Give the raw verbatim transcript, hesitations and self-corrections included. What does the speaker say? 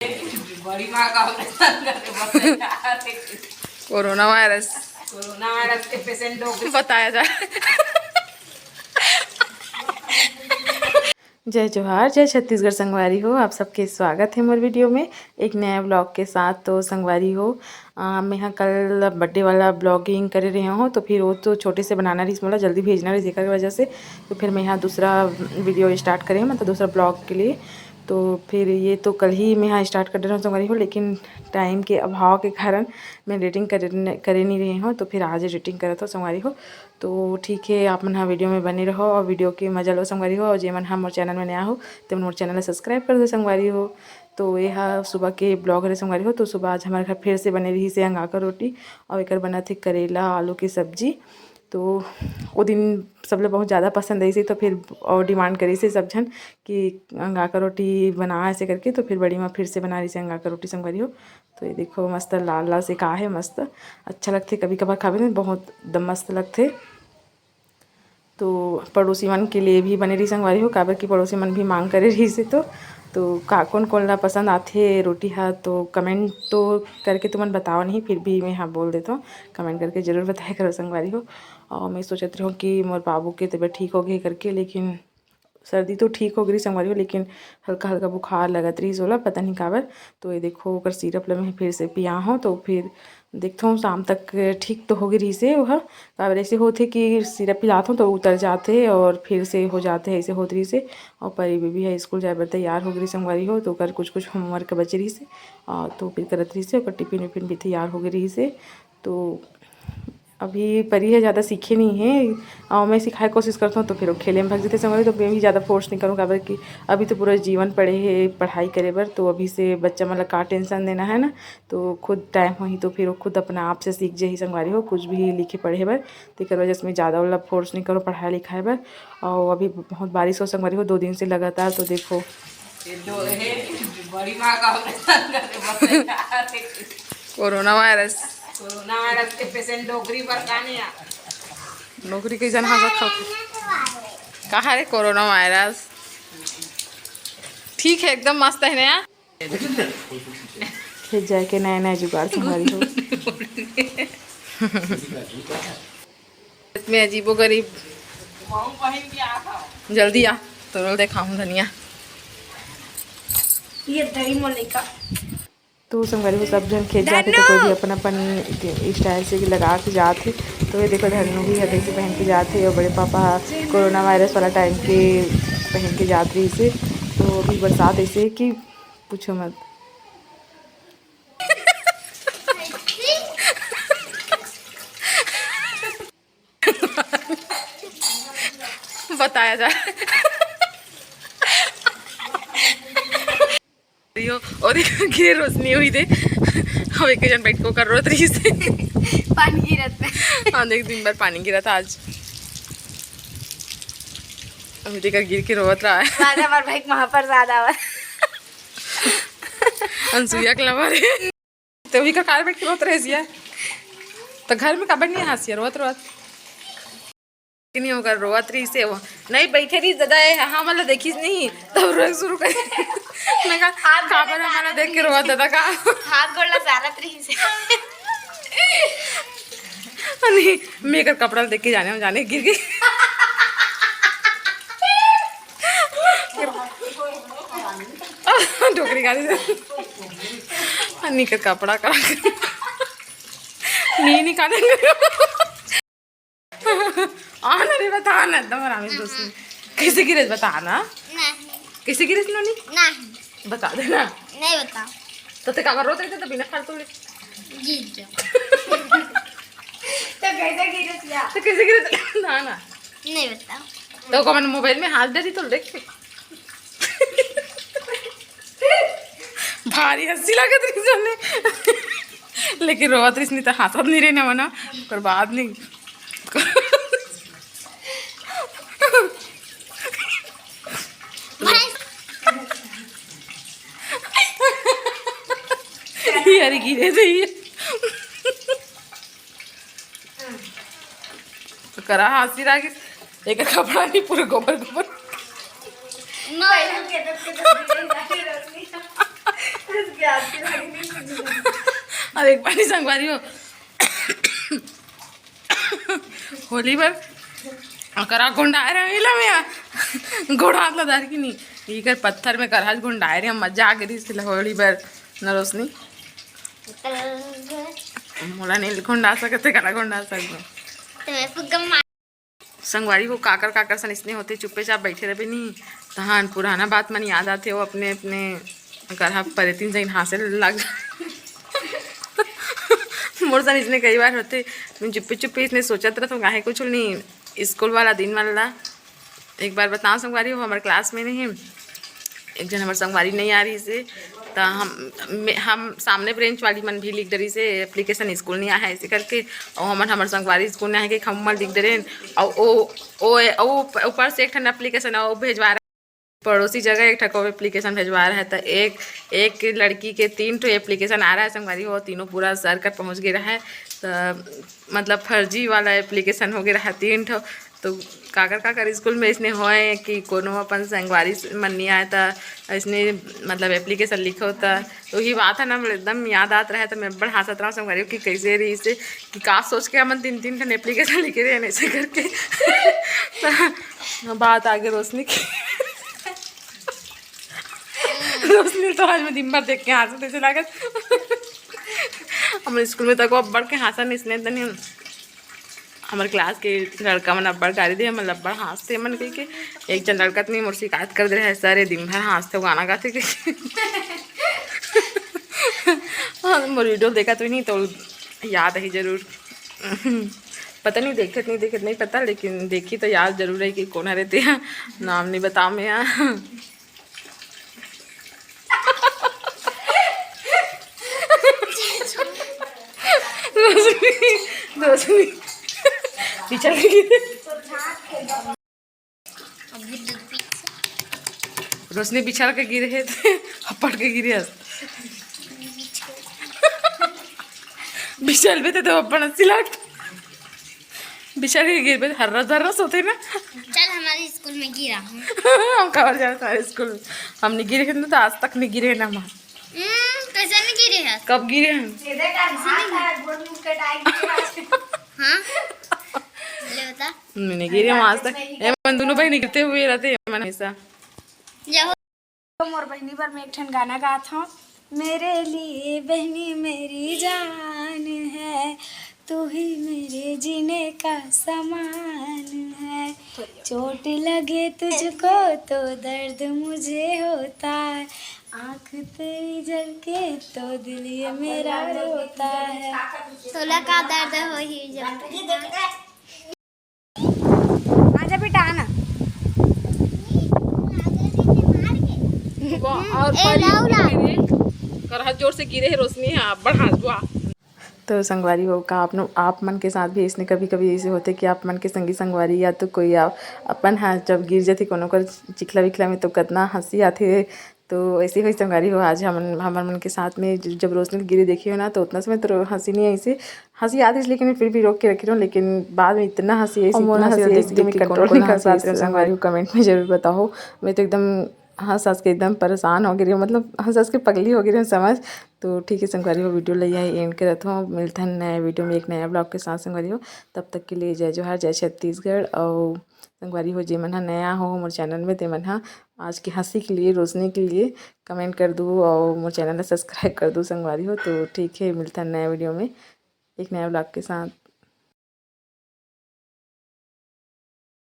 बड़ी माँ का ऑपरेशन करे, कोरोना वायरस। कोरोना वायरस के पेशेंट डोकरी बताया जा। जय जोहार, जय छत्तीसगढ़ संगवारी हो, आप सबके स्वागत है मोर वीडियो में एक नया ब्लॉग के साथ। तो संगवारी हो, अ, मैं हा कल बर्थडे वाला ब्लॉगिंग करे रहे हो, तो फिर वो तो छोटे से बनाना रहिस, मोला जल्दी भेजना रहिस, एकर वजह से। तो फिर मैं हा दूसरा वीडियो स्टार्ट करे, मतलब दूसरा ब्लॉग के लिए। तो फिर ये तो कल ही मैं हा स्टार्ट कर दे रहा हूँ संगवारी हो, लेकिन टाइम के अभाव के कारण मैं एडिटिंग करे करे नहीं रही हूँ। तो फिर आज एडिटिंग करत हो संगवारी हो। तो ठीक है, आप मन हा वीडियो में बने रहो और वीडियो के मजा लो संगवारी हो। और जे मन हा मोर चैनल में नया हो, ते मन मोर चैनल ला सब्सक्राइब कर दो संगवारी हो। तो ये हा सुबह के ब्लॉग हरे संगवारी हो। तो सुबह आज हमारे घर फिर से बने रही से अंगाकर रोटी, और एकर बनत हे करेला आलू की सब्जी। तो वो दिन सब लोग बहुत ज़्यादा पसंद आई से, तो फिर और डिमांड करी से सब झन कि अंगाकर रोटी बना ऐसे करके। तो फिर बड़ी माँ फिर से बना रही से अंगाकर रोटी संगवारी हो। तो ये देखो मस्त लाल लाल से का है, मस्त अच्छा लगथे, कभी कभार खावे में बहुत दम मस्त लगथे। तो पड़ोसी मन के लिए भी बने रही संगवारी हो, काबर कि पड़ोसी मन भी मांग करे रही से। तो तो का कोन कोन ला पसंद आथे रोटी हा, तो कमेंट तो करके तुमन बताओ नहीं, फिर भी मैं हाँ बोल देता हूँ, कमेंट करके जरूर बताया करो संगवारी हो। और मैं सोचत रहूँ कि मोर बाबू के तबीयत ठीक हो गई करके, लेकिन सर्दी तो ठीक हो गई संगवारी हो, लेकिन हल्का हल्का बुखार लगत रही ओला, पता नहीं काबर। तो ये देखो ओकर सिरप ला मैं फिर से पिया हूँ, तो फिर देखथों शाम तक ठीक तो होगे रहिसे ओहा। काबर ऐसे होथे कि सिरप पिलाथों तो उतर जाथे और फिर से हो जाथे, ऐसे होत रहिसे। और परी बेबी ह स्कूल जाए बर तैयार होगे रहिसे संगवारी हो, तो ओकर कुछ कुछ होमवर्क बचे रहिसे, और तो फिर करत रहिसे, ओकर टिफिन विफिन भी तैयार होगे रहिसे। तो अभी परी ह ज़्यादा सीखे नहीं है, और मैं सिखाए कोशिश करता हूँ तो फिर वो खेले में भाग जाते संगवारी। तो मैं भी ज़्यादा फोर्स नहीं करूँ, काबर कि अभी तो पूरा जीवन पड़े है पढ़ाई करे बर। तो अभी से बच्चा मन ला का टेंशन देना है ना, तो खुद टाइम होही तो फिर वो खुद अपना आप से सीख जाही संगवारी हो, कुछ भी लिखे पढ़े बर। तेकर वजह से मैं ज़्यादा ओला फोर्स नहीं करूँ पढ़ाई लिखाई बर। और अभी बहुत बारिश हो संगवारी हो, दो दिन से लगातार। तो देखो ये दो, हे, बड़ी माँ का ऑपरेशन करे, बस। Corona virus. कोरोना वायरस के पेशेंट डोकरी बर का नहीं आ? नौकरी के जन हाँ रखा। कहाँ रे कोरोना वायरस? ठीक है, एकदम मस्त है ना यार। खेत जाए के नया नया जुगाड़ संगवारी हो। इसमें अजीबो गरीब। जल्दी आ, तोरल देखाऊं धनिया। ये दही मोले का। तो संगवारी हो, सब झन खेत जाथे तो कोई भी अपन अपन स्टाइल से लगा के जाथे। तो ये देखो धन्नू भी है कैसे पहन के जाथे, और बड़े पापा कोरोना वायरस वाला टाइम के पहन के जात रहिसे। तो अभी बरसात ऐसे कि पूछो मत। बताया जा। यो, और ये गिरे रोशनी हुई दे। हम एक जन बैठ के ओकर रोत रहिसे। पानी गिरत है। हाँ, देख, दिन भर पानी गिरा था आज। अभी देखा गिर के रोवत रहा है। बाद हमारे भाई के महाप्रसाद आवा। अनसुईया के लवर है। तो भी का कार बैठ के रोत रहे सिया। तो घर में काबर नहीं हंसिया, रोत रोत। नहीं होगा, रोवत रहिसे वो। नहीं बैठे रहिस दादा, ए, हाँ, मतलब देखिस नहीं, तब रोए शुरू करे। मैं कहा, हाथ "काबर गोड़ हमारा देख के रोवत दादा का?" हाथ गोड़ ला सारत रहिसे। नहीं, मैं एकर कपड़ा देख के जाने, जाने गिर गई। डोकरी गाली। नहीं कर कपड़ा का। नहीं निकाले। आ ना रे, बता ना, एकदम आराम से दोस्त। कैसे गिरे, बता ना। नहीं। कैसे गिरे नोनी? नहीं। बता देना। नहीं बताओ। तो ते काबर रोत रहे थे तो बिना फालतू ले। गिर गया। तो कैसे गिरे थे? तो कैसे गिरे थे? ना, ना। नहीं बताओ। तो कौन मोबाइल में हाथ दे दी तो देख। भारी हंसी लागत रही जाने। लेकिन रोवत रहिस नहीं तो हंसत नहीं रहने मना। ओकर बाद नहीं। यार गिरे थे ये। तो करा हंसी रागिस, एक कपड़ा नहीं, पूरे गोबर गोबर। नहीं। अब एक बारी संगवारी हो, होली बर अकरा गुंडाए रहे ला मैं, गोड़ हाथ ला धर के नहीं, इकर पत्थर में करहा गुंडाए रहे, मजा आ गई थी होली बर। न रोशनी, मोला नहीं गुंडा सकते, कला गुंडा सकते। तो मैं फुग्गा मार संगवारी हो, काकर काकर सन इसने होते, चुप्पे चाप बैठे रहे नहीं, तहान पुराना बात मन याद आते हो, अपने अपने करहा परेतीन जइन हाँसे लग जा। मोर सन इसने कई बार होते, मैं चुप्पे चुप्पे इसने सोचत रहत हूँ, काहे कुछ नहीं, स्कूल वाला दिन वाला। एक बार बताओ संगवारी हो, हमारे क्लास में नहीं, एक जन हमारे संगवारी नहीं आ रही से, तो हम मे- हम सामने ब्रेंच वाली मन भी लिख डरी से एप्लीकेशन स्कूल नहीं आया है ऐसे करके, और हमन हमारे संगवारी स्कूल नहीं आए कि हम मन लिख डरे, और ओ ओ ओ ऊपर से एक ठन एप्लीकेशन और भेजवा रहा, पड़ोसी जगह एक ठको एप्लीकेशन भेजवा रहा है, तो एक एक लड़की के तीन ठो एप्लीकेशन आ रहा है संगवारी हो, तीनों पूरा सर कर पहुँच गए रहा है, तो मतलब फर्जी वाला एप्लीकेशन हो गया रहा तीन ठो। तो काकर काकर स्कूल में इसने होए कि कोनो अपन संगवारी से मन नहीं आए, तो इसने मतलब एप्लीकेशन लिखो, तो वही बात है ना, मोला एकदम याद आत रहे, तो मैं बड़ हंसत रहा संगवारी कि कैसे रही से, कि का सोच के हमन तीन तीन ठन एप्लीकेशन लिखे रहे ऐसे करके। तो बात आगे रोशनी की। रोशनी तो आज मैं दिन भर देख के हंसत ऐसे लागत। हमर स्कूल में तको अब्बड़ के हंसन इसने तनी, हमर क्लास के लड़का मन अब्बड़ गारी दे, हमन अब्बड़ हंसते मन कह के। एक जन लड़का तनी मोर शिकायत कर दे रहे, "सर ये दिन भर हंसते, गाना गाते।" कह के। हाँ, मोर वीडियो देखा तो नहीं तो याद है जरूर। पता नहीं देखे नहीं देखे नहीं पता, लेकिन देखी तो याद जरूर है कि कौन हरे ते। नाम नहीं बताओ मैं यहाँ। रोशनी, रोशनी, पीछे लगी। रोशनी बिछल के गिरे हे, हपट के गिरे हस। बिछल बे तो अपन सिलाट। बिछल के गिरबे, हर्रा धर्रा सोते ना। चल, हमारे स्कूल में गिरा हूँ। हम कहाँ जाए तुम्हारे स्कूल में? हम नहीं गिरे हैं तो आज तक नहीं गिरे ना हम। हम्म, कैसे नहीं गिरे हैं? कब गिरे हैं? हाँ? ले बता। नहीं, नहीं गिरे हम आज तक। ये मन दोनों भाई नहीं गिरते हुए रहते हैं, मन हमेशा। जय हो। तो मोर बहिनी बर मैं एक ठन गाना गात हूँ। मेरे लिए बहनी मेरी जान है, तू ही मेरे जीने का सामान है। चोट लगे तुझको तो दर्द मुझे होता है, आँख तेरी जल के तो दिल ये मेरा रोता है। तोला का दर्द होही जब आजा बेटा, आना। वाह, और ए, परी लाओ, लाओ। गिरे, करहा जोर से गिरे है रोशनी, हाँ, बढ़ा, वाह। तो संगवारी हो का आप नो-, आप मन के साथ भी इसने कभी-कभी ऐसे होते कि आप मन के संगी संगवारी या तो कोई आप अपन, हाँ, जब गिर जाते कोनो कर चिखला विखला में तो कितना हंसी आते। तो ऐसे ही संगवारी हो, आज हमन, हमर मन के साथ में ज-, जब रोशनी गिरे देखी हो ना, तो उतना समय तो रो-, हंसी नहीं आई से, हंसी आती, लेकिन फिर भी रोक के रखी रहूँ। लेकिन बाद में इतना हंसी आई से, और मोर इतना हंसी हंसी आई आई से कि मैं देख के control कौन नहीं कर हंसी पाती आई रहूँ। से संगवारी हो, comment में जरूर बताओ। मैं तो एकदम हंस हंस के एकदम परेशान हो गई रही हूँ, मतलब हंस हंस के पगली हो गई रही हूँ समझ। तो ठीक है संगवारी हो, वीडियो ले आई एंड करत हूँ। मिलते हैं नए वीडियो में एक नया ब्लॉग के साथ संगवारी हो। तब तक के लिए जय जोहार, जय छत्तीसगढ़। और संगवारी हो, जे मन ह नया हो मोर चैनल में, ते मन ह आज के हंसी के लिए, रोशनी के लिए comment कर दू और मोर चैनल ला subscribe कर दू संगवारी हो। तो ठीक है, मिलता है नया वीडियो में एक नया ब्लॉग के साथ।